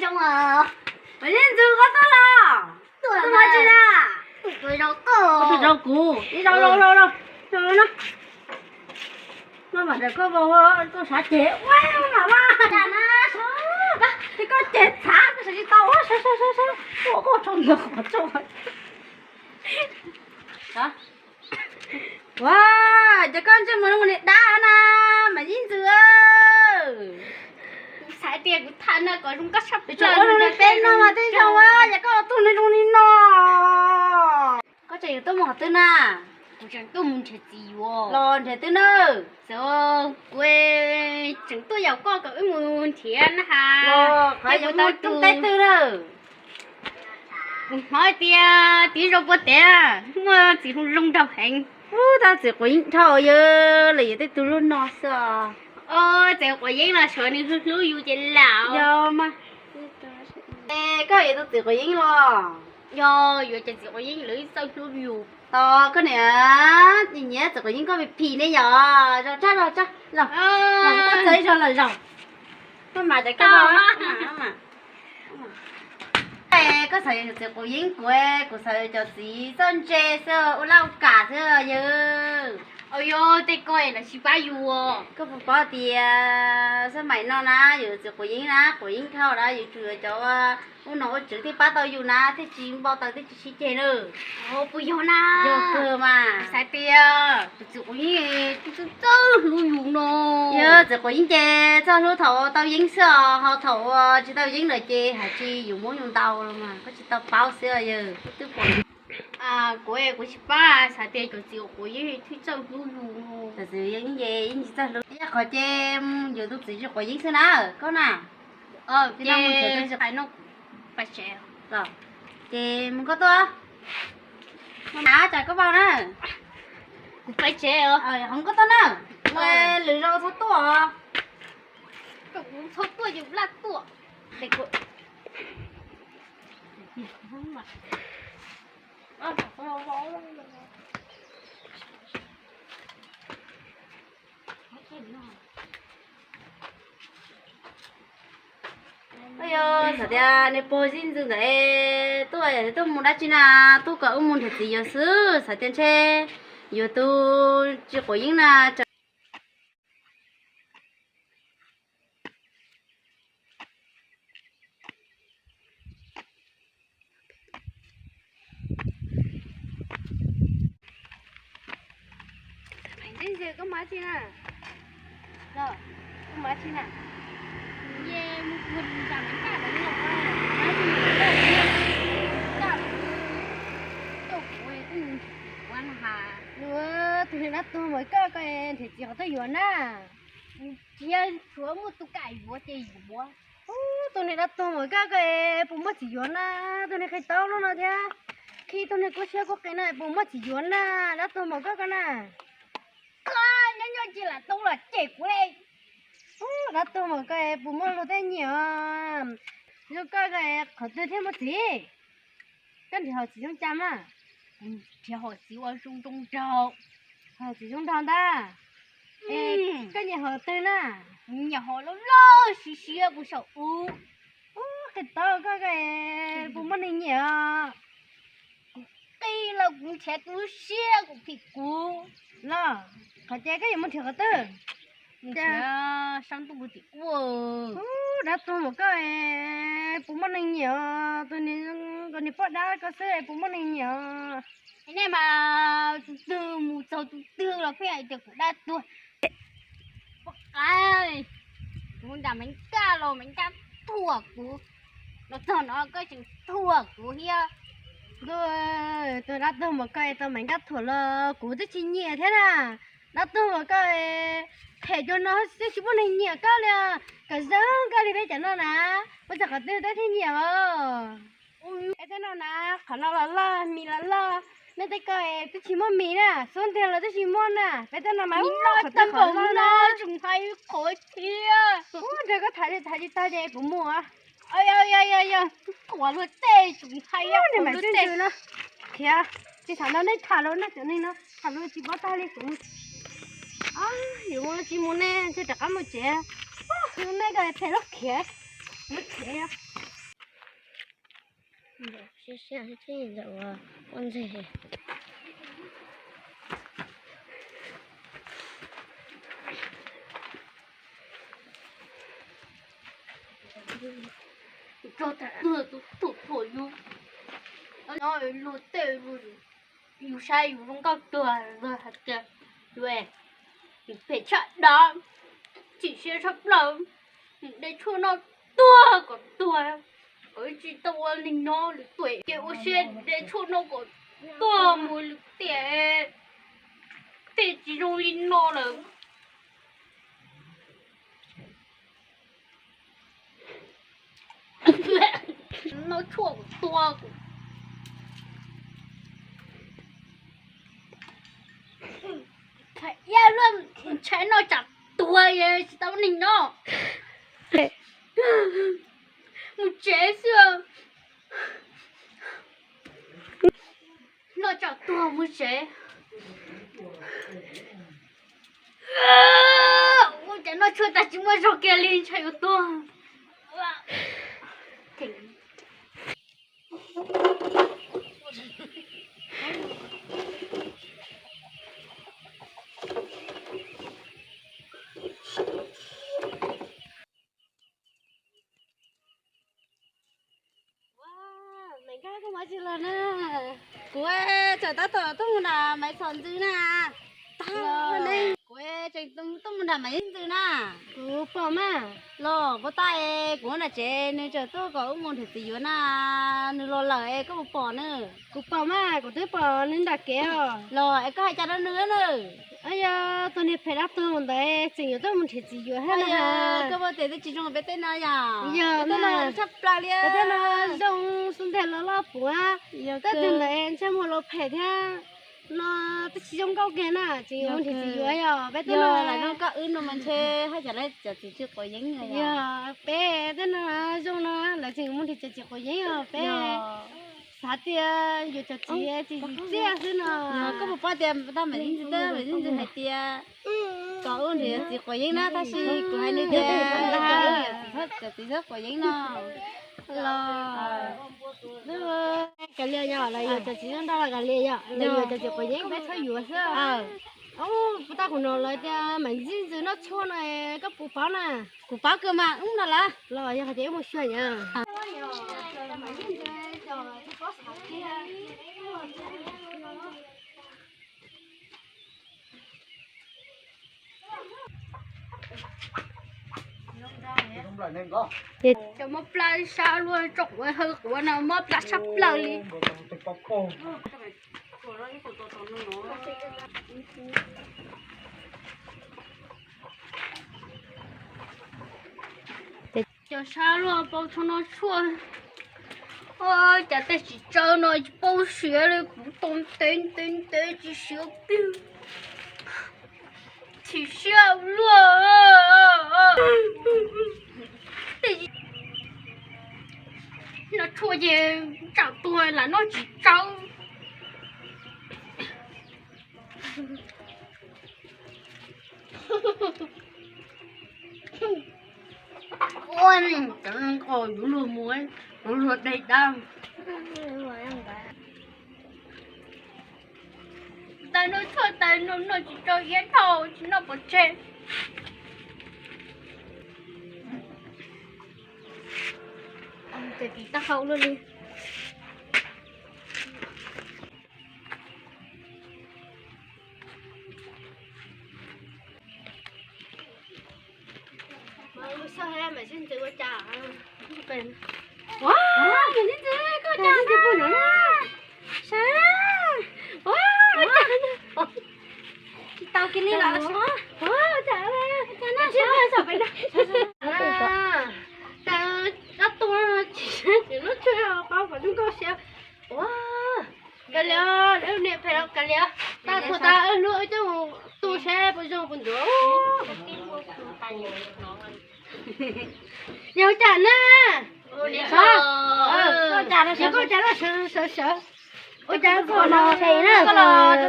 Zoo os. Mas yeej ntxwg koj tuaj los? Tuaj mas tsi na? Tus zoo kuv, ib zaug zoo zoo zoo no. No mas ntawm koj vau, koj sav ceg ua mas mas na, ces koj ceg txhav koj sav tsis tau, sav sav sav sav ua koj tsaug ntawd qhov tsaug. Ua, ces koj ntsej muag zoo li dab na, mas yeej ntxwg. Kuv xav tias kuv tham no kom zoo koj sab plaws zoo li peb no mas tej zaum, yog koj ua tug neeg zoo li no. Koj tseem yuav tuaj mus qhov twg na? Kuv tseem tuaj mus nrhiav txiv yuav. Los nrhiav twg na? Txawm kuv tseem tuaj yaum koj kom wb mus nrhiav na has. Los qhov yuav mus tau tug teb twg na? Kuv hnov tias tib zoo puag tid muaj txiv zoo zoo nraug heev. Ub, tab txiv quav yeeb dhau yawg, lawv yuav tej tug luaj no xwb. Txiv quav yeeb los suav nws hlub hlub yus ces lam. Yog mas. Koj yuav tus txiv quav yeeb los? Yog yuav ces txiv quav yeeb lawv txawj hlub yus. Tos koj niam, nyiam nyiam txiv quav yeeb koj phim phim ne yom. Zog tsab zog tsab los, koj txawj ib zog lawm zog. Koj mas ces koj mas. Koj xav yuav txiv quav yeeb, kuv, kuv xav yuav cov txiv txawj ntse xwb, ua laj ua kam xwb yawg. Yog tej ko los tsis pab yus. Koj puas paub tias xab maim no na yuav txiv quav yeeb na, quav yeeb dhau na yuav tsum yuav cov ua nom ua tswv thiaj pab tau yus na, thiaj tsis npau taws thiaj tsis sib ceg na. Puas yog na? Yog kawg mas. Xav tias tus txiv quav yeeb txawj hlub yus no. Yog txiv quav yeeb ces txawj hlub thaum tau yeeb xwb os, ho thaum tsis tau yeeb lawm ces hais tsis yus muab yus ntaus los mas koj tsis tau paub xwb yawg. Twb pom kuv, kuv tsis pab, xav tias cov txiv quav yeeb thiaj txawj hlub yus. Cov txiv yeeb ces yeej tsis txawj hlub. Yog qhov ces yuav tus txiv tsis quav yeeb xwb na, koj na. Ces mus koj tuaj. Kuv pais tsev. Hov koj tuaj na. Lwm zaus txhob tuaj. Txhob tuaj ces laj tuaj. Yog xav tias nws pog zib ntxwg ntawd tuaj, tuaj mus dab tsi na, tuaj kom wb mus nrhiav txiv yuav xwb, xav tias ntshe yuav tus tsis quav yeeb na. Koj mus tsi na? Koj mus tsi na? Ye mus puag nram Maiv Kaj ntawd los, Maiv Kaj, coj kuv tuaj mus nrhiav txiv yuav na has. Tus niag dab tuag mas koj, koj nrhiav txiv qhov twg yuav na? Tsis yog, tsuav muaj tus kam yuav ces yuav. Ub, tus niag dab tuag mas koj, koj puas muaj txiv yuav na? Tus niag qhis taub loj no thiab, khi tus niag kub siab kub qis no puas muaj txiv yuav na? Dab tuag mas koj, koj na. Koj nyob nyob cia lam tau los cem kuv li. Ub, dab tuag mas koj puas muaj luag tej nyiam os? Zoo koj, koj qhov twg thiaj muaj txiv? Koj nrhiav hom txiv zoo cas mas? Nrhiav hom txiv uas zoo zoo nraug. Hom txiv zoo nraug ntag. Koj nyiam hom twg na? Nyiam hom loj loj siab siab kuv saum ub. Ub, qhis taub koj, koj puas muaj neeg nyiam os? Kuv qis los kuv nrhiav tus siab kuv phim kuv. Los, qhov ces koj yuav mus nrhiav qhov twg? Nrhiav sab ntuj tim ub. Ub, dab tuag mas koj, puas muaj neeg nyiam os? Tus niag, tus niag poj dab koj xwb puas muaj neeg nyiam os? Nej mas tus twg mus txog tus twg los pheej hais tias kuv dab tuag. Poj qaib, kuv nram Maiv Kaj los Maiv Kaj thuam kuv, los txog no koj tseem thuam kuv thiab. Tus dab tuag mas koj tau Maiv Kaj thuam los kuv twb tsis nyiam thiab na. Dab tuag mas koj, them cov no twb tsis muaj neeg nyiam koj li, kom zoo koj li peb cov no na. Muab txog qhov twg peb thiaj nyiam os. Peb tej no na, qhov no los loj, mis los loj. Nej tej ko twb tsis muaj mis na, xub ntiag los twb tsis muaj na. Peb tej no mas qhov twg qhov loj na. Ub, nrog koj tham li tham li tag ces kuv mus. Thuam luag tej tseem hais, ub, niag Maiv Kaj ntxwg no. Khiav, tsis tham ntau, nej tham los nej cov neeg no tham luag tsis paub tag li kuv. Yuav mus los tsis mus ne, ntshe rov qab mus tsev. Nej ko phem loj khiav. Siab siab ntawm ua ntses. Tso tas tuag tus thuam thuam yus, no luag tej luag, yus saib yus zoo nkauj tuag luag hais tias yus phem tshaj dab, chim siab tshaj plaws, de tshuaj noj tuag kom tuag, kom tsis tau ua neeg nyob lwm tiam, ces ua siab de tshuaj noj kom tuag mus lwm tiam, tej tsis zoo li no lawm. Noj tshuaj kuv tua kuv. Iab luaj, ntshai noj tsam tuag tsis tau neeg nyob. Mus tsev xwb. Noj tsam tuag mus tsev. Ua cas noj tshuaj tas tsis muaj zog kiag li, ntshai yuav tuag. Maiv Nkaj, koj mus dab tsi los na? Kuv tseem tab tom tuaj mus nram Maiv Txhom ntxw na. Tag ne, kuv tseem tuaj mus nram Maiv Yeeb ntxw na. Kuv pom mas. Los puas tau es kuv nram tsev nws tseem tuaj kom wb mus nrhiav txiv yuav na. Nws los lawm es koj puas pom na? Kuv pom mas, kuv twb pom nws nram kev os. Los es koj hais cas rau nws na? Yog tus niag phem dab tuag ntawd tseem yuav tuaj mus nrhiav txiv yuav thiab na. Koj puas tes twb tsis zoo peb tej no yom? Yog, peb tej no tshaj plaws li. Peb tej no zoo xub ntiag los loj puav. Tej tus ntawd ntsej muag los phem thiab. No twb tsis zoo nkauj kiag na, tseem yuav mus nrhiav txiv yuav yom? Peb tej no zoo nkauj wb no mas ntshe haj yam li cov txiv tsis quav yeeb. Yog peb tej no zoo no lawv tseem mus nrhiav cov txiv quav yeeb os. Peb xav tias yuav cov txiv txiv txiaj xwb no. Koj puas paub tias tau Maiv Yeeb ntxwv, Maiv Yeeb ntxwv hais tias kom wb nrhiav txiv quav yeeb na, tab sis kuv hais nws tias cov txiv txhob quav yeeb no. Los kav liam yom, lawv yuav cov txiv zoo nraug los kav liam yom, lawv yuav cov txiv quav yeeb peb txhob yuav xwb. Puas tau kuv hnov lawv tias Maiv Yeeb ntxwv noj tshuaj no, koj puas paub na? Kuv paub kawg mas, wb no los. Los yog hais tias wb mus xyuas yom. Cov mob plab sab luaj, tso quav hawv quav no mob plab sab plaws li. Cov sab luaj pau tsho no tshuaj, cas tej tsis tsawv no tsis paub siav li, kuv tau ntev ntev ntev tsis siav kiag. Chim siab luaj. Noj tshuaj ces tsam tuag lam noj tsis tsawv. Ua, cov nqos yuav luag mus, yuav luag dai dab. Tais noj tshuaj tais noj tsis tsau iab dhau tsis noj pov tseg. Ces tiv tag hau luaj li. Ua, Maiv Yeeb ntxwv, koj cas ntxwv puag nrad na? Sav, ua, tsis tau kiag li los sav. Ua, cas, cas na, sav, sav pem no. Cas dab tuag tsis, tsis lub tshuaj pab kom zoo nkauj siab. Ua, kav liam, lub niag phem los kav liam. Tag tuag tag wb hlub wb coj mus tu saib puas zoo puas ntxuav. Yog ua cas na? Yog koj cas los sawv sawv. Ua cas koj los, koj los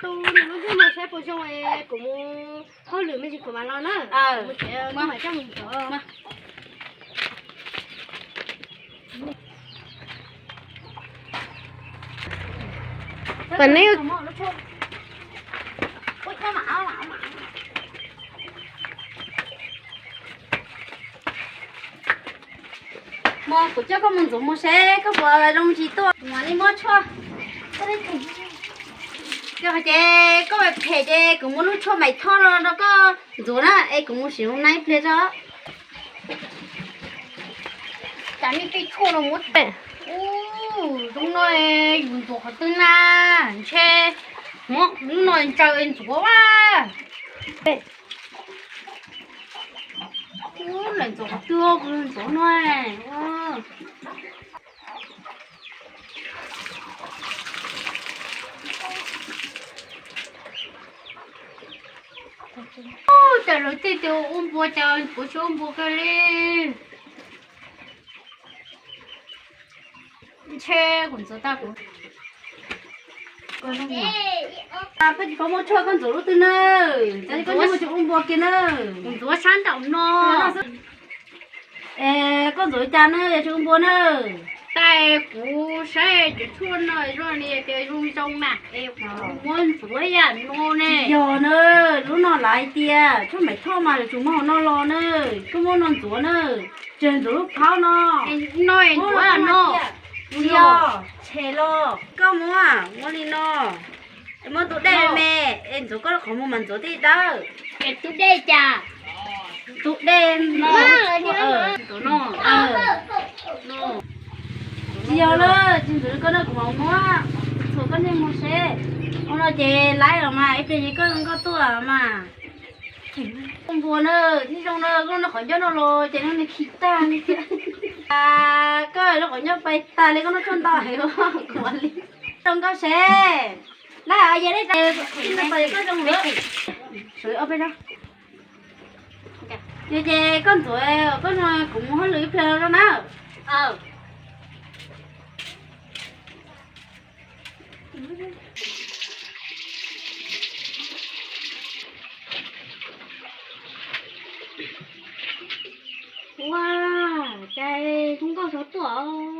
tu nws lub ntsej muag saib puas zoo es kuv mus hauj lwm me ntsis kuv mam los na. Mus tsev mam coj mus ntxuav. Pas neb. Mog, kuv coj koj mus ntxuav mog seb koj puas zoo tsis tuaj. Kuv mam li muab tshuaj. Yog hais tias koj phem ces kuv muab lub tshuaj Maim Thoj no rau koj ntxuav na, es kuv mus siv hauv na ib pliag tso. Cas nej tej tshuaj no muab, ub, zoo no yus ntxuav qhov twg na? Ntshe lub no ntsaws ntxuav a. Ub, lawv ntxuav qhov twg ntxuav no. Ub, cas lawv tej tias ua npua cas kuv tsis ua npua kiag li. Ntshe kuv ntxuav tag kuv. Koj tsis paub muab tshuaj koj ntxuav lub twg na, cas koj tsis ua npua kiag na. Kuv ntxuav sab nraum no. Es koj ntxuav li cas na, yog tsis ua npua na? Tais kuv saib cov tshuaj no zoo li tias zoo zoo na, es kuv muab ntxuav yam no ne. Tsis yog na, lub no lawv hais tias tshuaj Maim Thoj mas lawv tsuas muab hauv no los na, koj muab no ntxuav na, tsis ntxuav lub phaub no. No ntxuav no. Tsis yog, tshem los koj muab, muab li no. Muab tus dej me, es ntxuav koj qhov muag mas ntxuav tej dawb. Es tus dej cas? Tus dej no. Tsis yog lawm, tsis ntxuav li koj no, kuv mam muab txhuam koj niag muag seb. Ua no ces laib los mas ib pliag ces koj zoo nkauj tuaj mas. Koj npua na, tib zoo na, koj noj qhov ncauj no los ces noj nws khi tag li thiab. Koj noj qhov ncauj pais tag li, koj noj tshuaj ntau heev, kuv mam li. Zoo nkauj seb. Laib os, yog dej tas, koj zoo lawm. Sawv ob peb rab. Yog ces koj ntxuav, koj no kuv mus hauj lwm ib pliag no na. Ua cas zoo nkauj sawv tuaj.